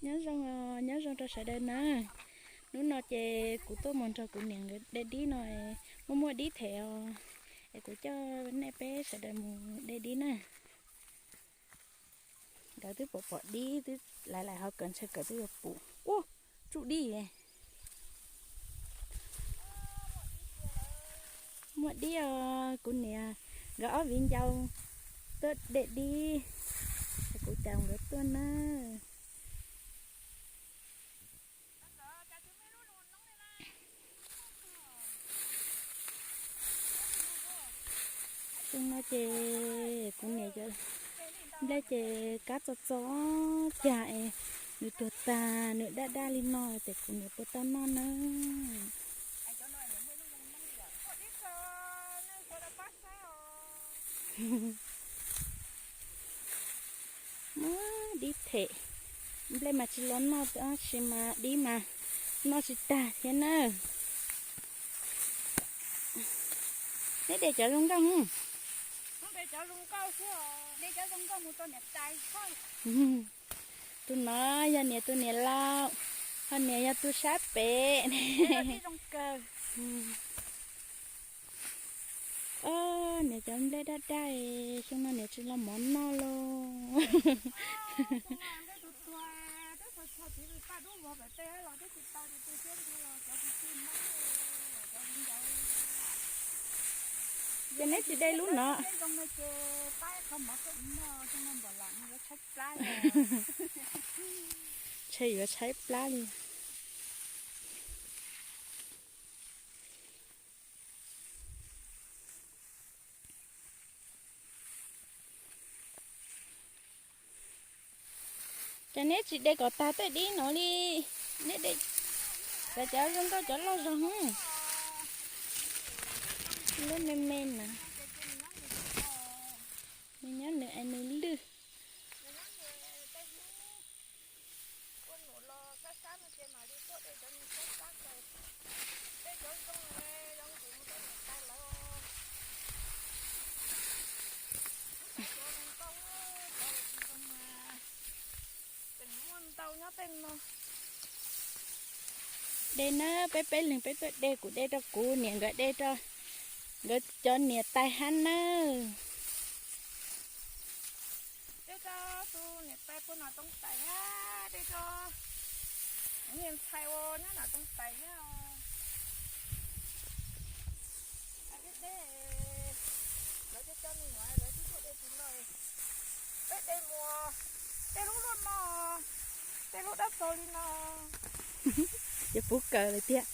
Nyob zoo, nyob zoo rau sawv daws na. Hnub no ces kuv tuaj mus nrog kuv niam nkawd de dib no, muaj muaj dib them os, es kuv coj nej peb sawv daws mus de dib na. Nkawd twb pom pom dib twb laiv laiv hauv kawm ntshe kawm twb yuav pum. Ua, tsuj dib. Muaj dib os, kuv niam nkawd ob viv ncaus tuaj de dib, kuv caum nkawd tuaj na. Xyoo no ces kuv niam cov nplej ces kab txo txo cag es nws tuag tag nws daj daj li no ces kuv niam puas tau noj na. Muaj dib them, nplej mas tsis los noj tab sis mas dib mas noj tsis tag thiab na. Neb de cov zoo nkauj. Tus no yog niam tus niam laus, ho niam yog tus sab pem. Niam cov nplej daj daj, xyoo no niam tsis los mov noj lauj. Ces neb tsis de lub no. Ntshe yuav tshaib plab li. Ces neb tsis de kom tag tej dib no li. Neb de cov zoo nkauj cov loj zog. Lub me me na, nws nyob nws es nws lwj. De na, peb peb leeg peb tuaj de, kuv de rau kuv, niam nkawd de rau nkawd cov niam tais hab nawb. De rau tus niam tais puag Nom Tooj Tais hab, de rau niam ntxhais uas nyob Nom Tooj Tais hab. Lawv de, lawv coj coj me nyuam lawv twb tuaj de tsis noj. Peb de mus, tej lub luaj no, tej lub dab txaus li no. Yuav puv kawm lawm tiag.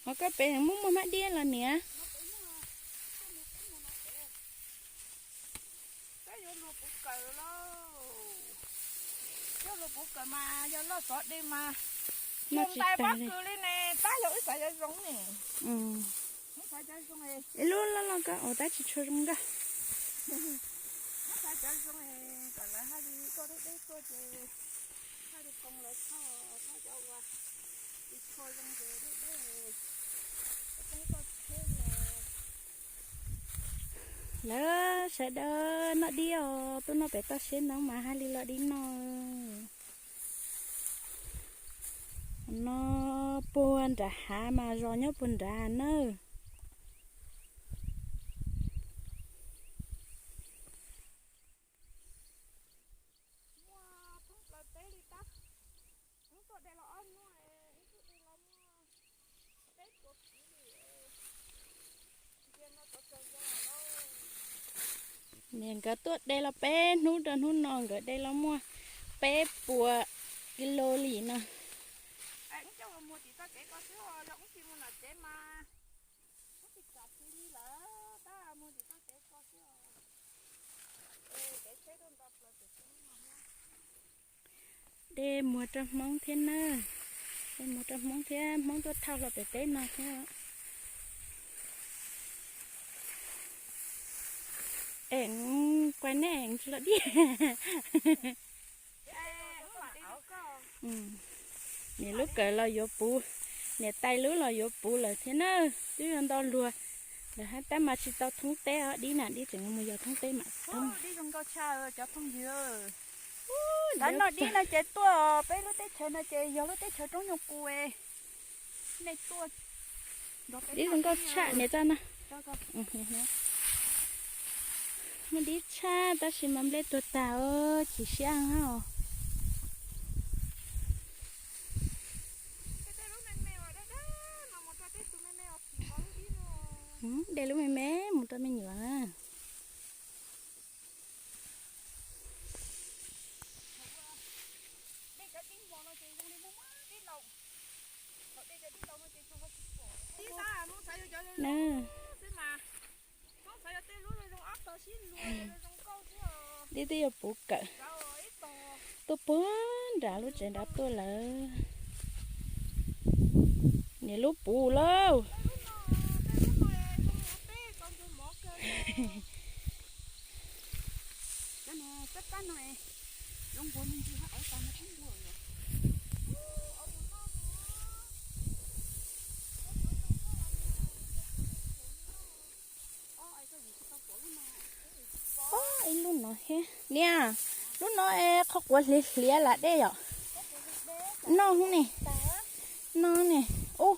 Hov koj pem muaj muaj hmab diab los niam. Peb yuav luag puv kawm lauj. Yuav luag puv kawm mas yog loj xov de mas yog ntais pob kws li ne, tab yog wb xav cov zoo ne. Wb xav cov zoo. Ib lub loj loj koj ua tab tsis tshua zoo nkauj. Wb xav cov zoo kom lawv haj li tuaj deb deb tuaj ces haj li poo lawv txhoj, txhoj cov uas tsis tshua zoo ces deb deb, peb tuaj tsheb los. Lawv sawv daws noj dib os, tuaj noj pem toj siab no mas haj li los dib noj. No puag nram hav mas zos nyob puag nrad nawb. Niam nkawd tuaj de los peb hnub rau hnub no nkawd de los muaj peb puas kis lus li no. De muag rau Hmoob thiab nawb. De muag rau Hmoob thiab, Hmoob tuaj thauj hlo pem teb no thiab. Eev, kuas neb eev tsis los dib. Niam lub kawm los yuav puv, niam tais lub los yuav puv lawm thiab nawb. Twb yog nto luag Lawv hab tab mas tsis tau thoob teb os, dib na dib tseem mus yog thoob teb mam thoob. Dib zoo nkauj tshaj cov phooj ywg. Lawv noj dib no ces tuaj peb lub teb chaws no ces yog lub teb chaws roob nyuj qus. Nej tuaj, dib zoo nkauj tshaj niam txaj na. Muaj dib tshaj tab sis mas nplej tuag tag os, chim siab os. De lub me me mus rau me nyuam. Dib twb yuav puv kawm, tuaj puag nram lub tsev nrad tuaj lawm. Niam lub puv lauj. Ob, ib lub no thiab niam, lub no es qhov quav hliav hliav lam dej yom. Noj ne, noj ne. Ub,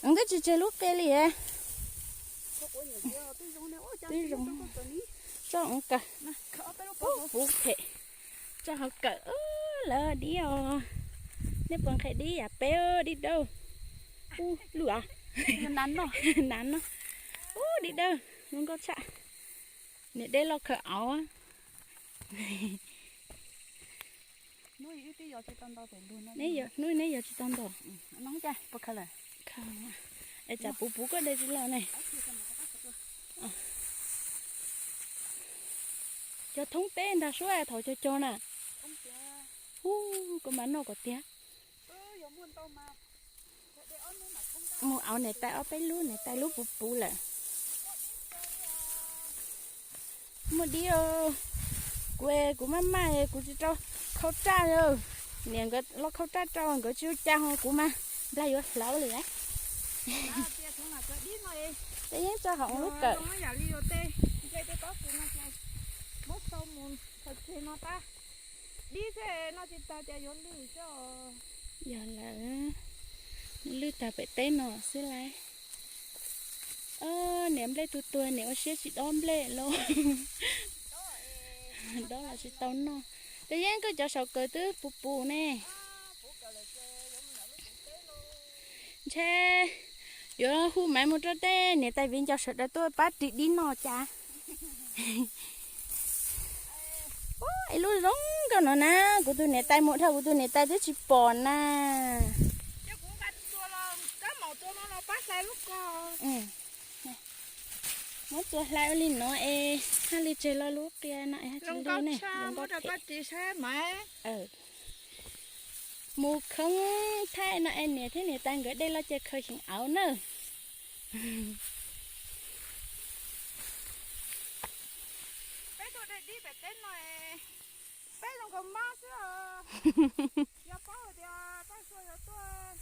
twb tsis tseg lub qia li. Twb zoo, tso ua kawm, puv phem, tso hauv kawm lawm dib os. Nej puas nqhis dib yam peb dib dawb? Ub, lwj os, nas no, ub, dib dawb zoo nkauj tshaj. Niam dej loj khaws auv. Hnub neb yog tsis tau nto. Es tsam puv puv koj de tsis los ne. Cov thoob teb ntag suab thaum cog cog na. Ub, koj mas noj kom tiag. Mus auv niam tais ob peb lub, niam tais lub puv puv lawm. Muaj dib, kuv, kuv maj maj kuv tsis rau khau raj. Niam nkawd los khau raj rau nkawd tsis ua cas ho kuv mas nplag yuav hlawv li. Peb yeej tso hauv lub kawm. Yog lawm, lwj tag pem teb no xwb lauj. Niam nplej tuag tuag niam ua siab tsis dob nplej lauj. Dob los tsis tau noj. Tus yeej koj cov saum kawm twb puv puv ne. Ntshe yuav hu maiv mus rau tej niam tais viv ncaus sawv daws tuaj pab ris dib noj cas. Ib lub zoo nkauj no na, kuv tus niam tais mus dhau kuv tus niam tais twb tsis pom na. Muab txua hlais ua li no es haj li tseg loj lub qia no es haj tsis lwj ne, zoo nkauj thiab. Mus khoob thaij no es niam thiab niam tais nkawd dej loj ces khaws xyeem auv na. Peb tuaj de dib pem teb no, peb zoo nkaus mob xwb. Yog paub hais tias Paj Sua yuav tuaj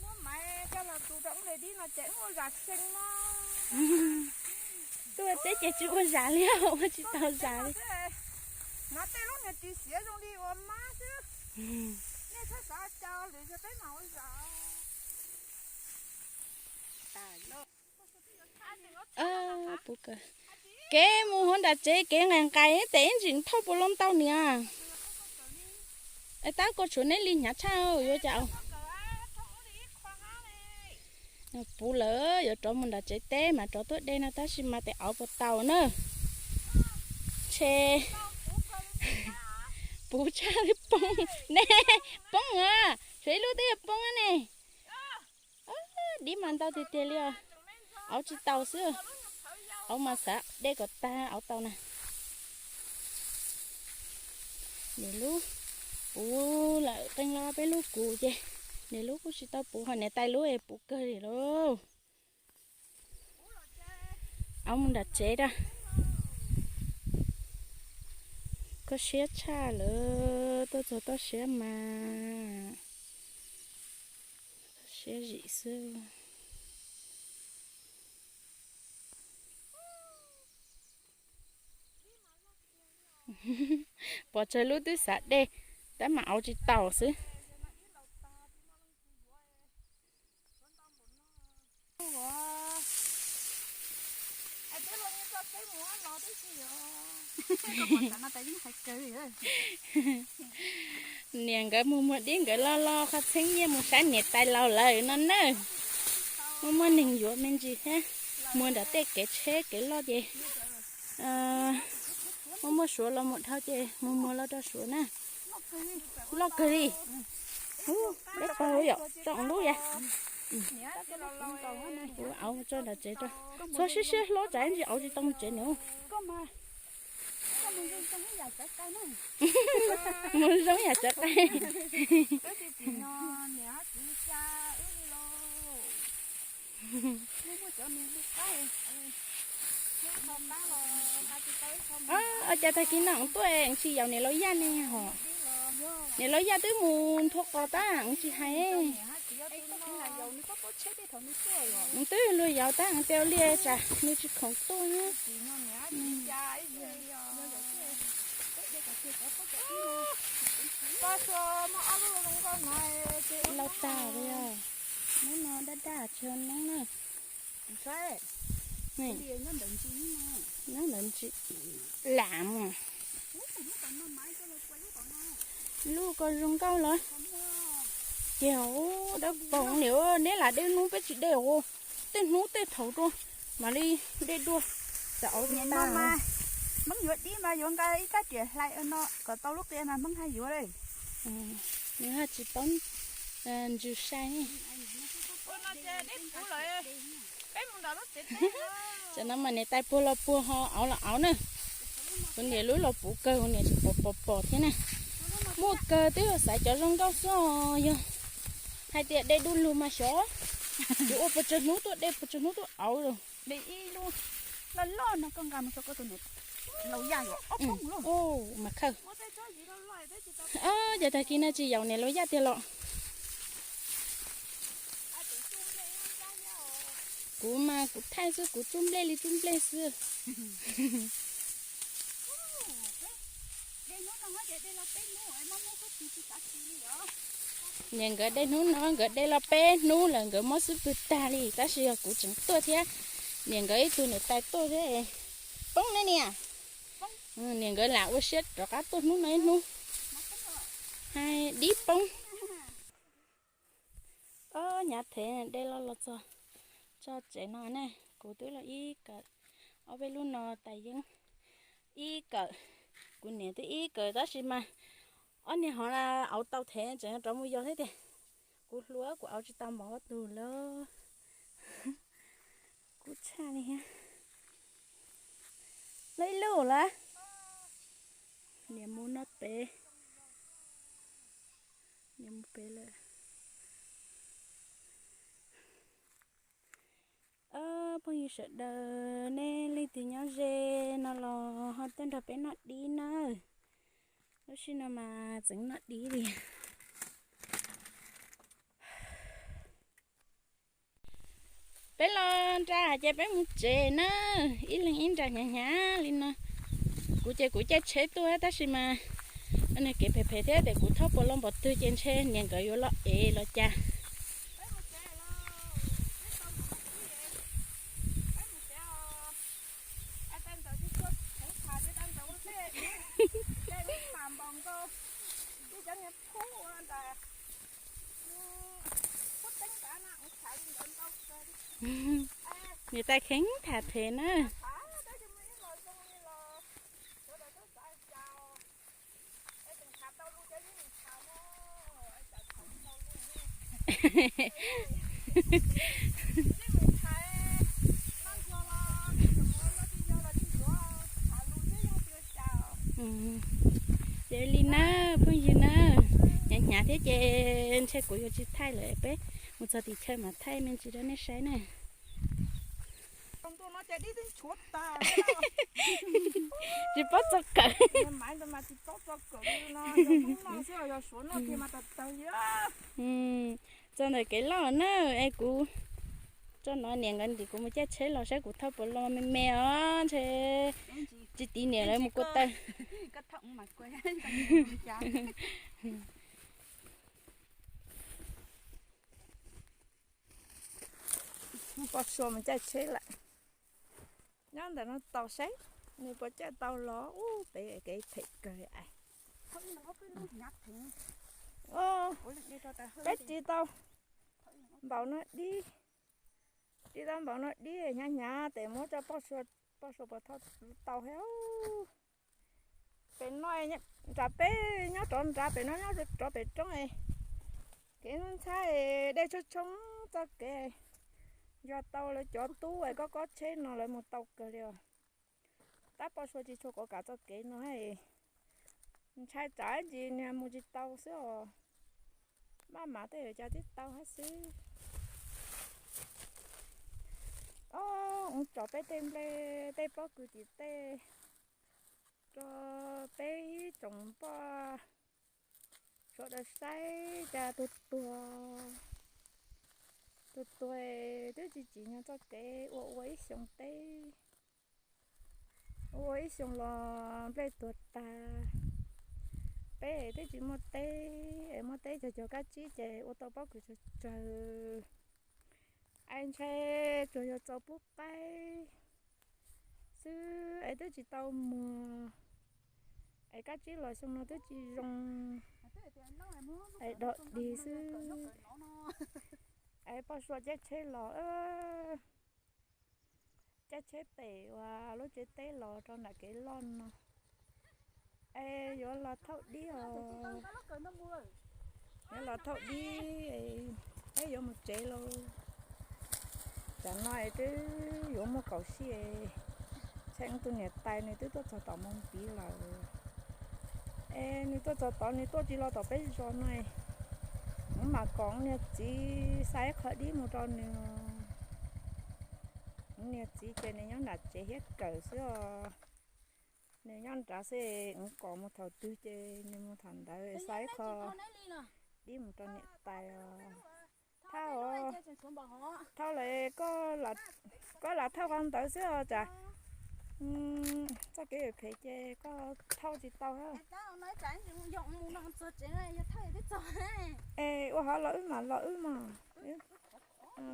muab maiv coj los tu rau wb de dib no ces wb ua zam xeeb mob. Tuaj teb ces tsis ua zam li, ua tsis tau zam li. Hnav tej lub niag ris xiav zoo li ua mab xwb. Nej txhob xav cas lwm yog peb mam ua zam. Kev mus hauv nram tsev kev nqaim nqaim tes ib ntsis thauj puas los ntau niam. Es tab koj tshuav neb li hnyav tshaj yuav cas. Puv lawm yuav rov mus nram tsev teb mas rov tuaj de no tab sis mas tes auv puas tau na. Ntshe puv tshaj li poob ne, poob a, tshuav ib lub twb yog poob ne. Dib mas ntau tiag tiag li os. Auv tsis tau xwb, auv mas xav de kom tag auv tau na. Niam lub puv lawm qee los peb lub kuv ces niam lub kuj tsis tau puv ho niam tais lub es puv kawg li lauj. Auv mus nram tsev rau. Koj siab tshaj lawm, tuaj txog toj siab mas toj siab zim xwb. Pom tsawg lub twb xav de, tab mas auv tsis taus xwb. Niam nkawd mus muag dib nkawd lo lo qhov txheeb nyiaj mus saib niam tais laus lawm no na. Muaj muaj neeg yuav me ntsis thiab, muag nram tej kev tsheb kev loj ces muaj muaj suav los mus dhau ces mus muag lo rau suav na. Loj kawg li. Peb qaug yom, tso lub ya. Kuv auv tso nram tsev tso. Txhob siab siab hlob tsam ntsis auv tsis tau mus tsev nws. Mus zoo yam txawv qai. Ua cas tag kis no tuaj tsis yaum niam laus Yaj ne hos? Niam laus Yaj twb mus nthua qos tab tsis hais. Twb luag yaus tab tej liaj tsam nws tsis khoom tuaj. Laus tas li os. Hnub no daj daj tsis noob na. Nyob ntawd ntsis lam mus. Lub ko zoo nkauj los. Ces dawb paug li, neb lam de hnub peb tsis de os. Tej hnub tej thaum rau mam li de dua. Tam auv tsis tas. Hmoob yuav dib mas yuav nqa ib rab riam hlais no kom tau lub qia mas Hmoob haj yuav li. Nws haj tsis paub ntsws sai. Tam no mas niam tais puag los puag ho auv los auv na. Kuv niam lub los puv kawg, kuv niam tsis pom pom pom thiab na. Muaj kawg twb yog xaiv cov zoo nkauj xwb os, yog hais tias de du lug mas xyov yuav ua puas tsawg hnub tuaj de puas tsawg hnub tuaj auv lawm. Loj loj no koj nqa mus rau koj tus niam laus Yaj yuav ob peb hnub. Mas khawj. Ces tag kis no tsis yaum niam laus Yaj tiag los? Kuv mas kuv thaij xwb, kuv tsuj nplej li tsuj nplej xwb. Niam nkawd de hnub no nkawd de los peb hnub lawm nkawd mob xub pwg tag li, tab sis yog kuv tseem tuaj thiab. Niam nkawd ib tug niam tais tuaj thiab. Poob ne niam. Niam nkawd lam ua siab rov qab tuaj hnub no ib hnub. Hais dib poob. Ob hnyav thev de los los txog tso tsev no ne, kuv twb los ib kawm, ob peb lub no tais yeeb ib kawm, kuv niam twb ib kawm tab sis mas ob niag hov auv tau thev tseem rov mus yos thiab tiag. Kuv hluas kuv auv tsis tau npaum ob tug lawm. Kub tshaj li thiab. Loj ib lub lawm. Niam mus noj pem. Niam mus pem lawm. Phooj ywg sawv daws, nej leej twg nyob ze no los ho tuaj nrog peb noj dib nawb. Lub sij no mas tseem noj dib li. Peb los nra ces peb mus tsev na, ib leeg ib nra hnyav hnyav li no. Kuv ces kuv caij tsheb tuaj tab sis mas kev phem phem thiab ces kuv thauj puas los npaum twg ces ntshe niam nkawd yuav los ev los cas. Niam tais kheev tham them na. Ces li na, phooj ywg na, hnyav hnyav thiab ces ntshe kuv yuav tsis thaij lawm, peb mus txog tim chaw mam thaij me ntsis rau nej saib na. Tsis paub txog kawm. Txog ntawm kev loj na, es kuv tso no niam nkawd ntim kuv mus caij tsheb los saib kuv thauj puas los me me os, ntshe tsis tiv niam lawv mus kua taw. Poj Sua mus caij tsheb lawm. Nyob ntawm no tos saib nws puas caij tau los. Ub, pem kev phem kawg li. Peb ris tau npaum no dib, ris tau npaum no dib hnyav hnyav tes muab coj Poj Sua, Poj Sua puas thauj tau thiab. Pem no nram peb nyob rov nrad, pem no nyob rov pem roob es kev ntxhab dej tshoob tshoob txoj kev. Yog tau lawv cov tub es kob kob tsheb no lawv mus tau kawg li os. Tab Poj Sua tsis tshua kov kam txoj kev no, ntshai tsam ntsis niag mus tsis tau xwb os. Maj mam tej yuav cas twb tau hab xwb. Ob, mus tsom peb tej nplej tej pob kws tim tej rau peb ib tsoom poj sawv daws saib cas tuag tuag, tuag tuag twb tsis tsim nyog txoj kev ua ua ib xyoo teb. Ua ib xyoo los nplej tuag tag. Peb twb tsis muaj teb, es muaj teb cog cog kab tsib ces ua tau pob kws tsawg tsawg. Es ntshai tsuas yog txaus pub qaib xwb es twb tsis tau muag. Es kab tsib los xyoo no twb tsis zoo, es dog dig xwb. Es Poj Sua caij tsheb los, caij tsheb pem uas lub tsev teb los rau nram kev loj no. Es yuav los thauj dib os. Yuav los thauj dib, peb yuav mus tsev lauj. Tam no es twb yuav muaj kaum sij, ntshai tus niam tais nws twb tuaj txog tom Moos Npiv lawm. Es nws tuaj txog tod nws tuaj tsis los tom peb zos no, kuv mam kom niag txiv xa ib qho dib mus rau nws. Kuv niag txiv ces nws nyob nram tsev thiab kawm xwb os. Nws nyob nrad xwb, kuv kom mus thaum twg ces nws mus thaum ntawd, xa ib qho dib mus rau niam tais os. Thauj, thauj lawm, koj lam thauj qhov ntawd xwb os tsam txoj kev phem ces koj thauj tsis tau. Es ua hauv los wb mam los wb mas.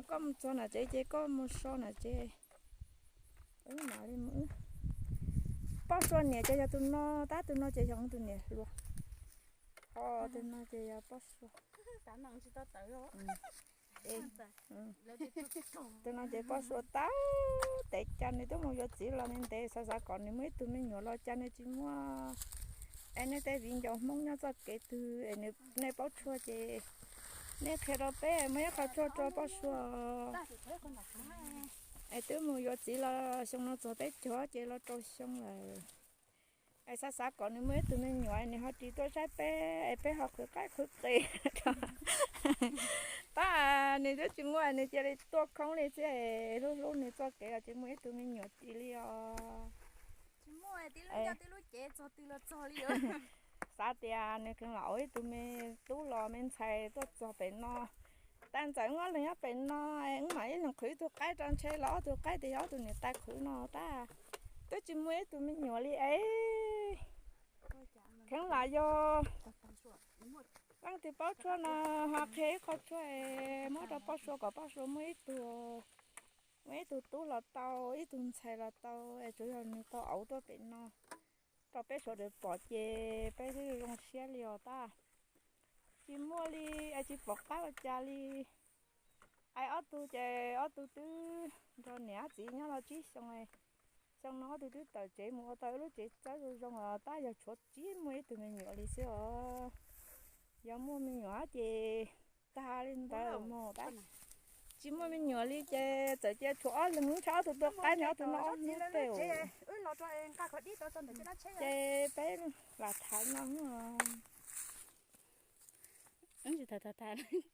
Koj mus txog nram tsev ces koj mus so nram tsev. Wb mam li mus. Poj Sua niam ces yog tus no, tab tus no ces yog tus niam hluas. Ho tus no ces yog Poj Sua. Tus no ces Poj Sua tau, tes cas nws twb mus yuav txiv los ntev ntev, xav xav kom nws muaj ib tug me nyuam los cas nws tsis muaj. Es nej tej viv ncaus Hmoob nyob txoj kev twg es nej paub tshuaj ces nej qhia rau peb muab ib qho tshuaj rau Poj Sua. Es twb mus yuav txiv los xyoo no txog peb caug ces los rau xyoo lawm. Es xav xav kom nws muaj ib tug me nyuam nws ho ris tuaj saib peb es peb ho qhwv qaib qhwv qis. Tab nws twb tsis muaj nws cia li tuaj khoob li xwb, hlub hlub nws txoj kev los tsis muaj ib tug me nyuam ris li os. Xav tias nws kheev los ua ib tug me tub los me ntxhais tuaj txog pem no. Tab ntxawm wb ob leeg nyob pem no, wb mam ib leeg qhwv ib tug qaib rau ntshe los ob tug qaib tes yog ob tug niam tais qhwv no tab. Twb tsis muaj ib tug me nyuam li es. Kheev lam yog leej twg paub tshuaj no ho qhia ib qho tshuaj es muab rau Poj Sua kom Poj Sua muaj ib tug, muaj ib tug tub los tau, ib tug ntxhais los tau es tsuas yog nws tau auv tuaj pem no rau peb sawv daws pom ces peb twb zoo siab li os tab. Tsis muaj li es tsis pom qab ua cas li. Es ob tug ces ob tug twb nrog niam txiv nyob los tsib xyoo. Xyoo no ob tug twb tawm tsev mus ua tau ib lub tsev txawb zoo zoo os tab yog tshuav tsis muaj ib tug me nyuam li xwb os. Yog muaj me nyuam ces tag li ntawd mus tab. Tsis muaj me nyuam li ces txawm cia tshuav ob leeg ntshai ob tug tuaj qaib nws ob tug noj ob hnub peb. Ces peb lam tham no. Tsis tham tham tham, tsis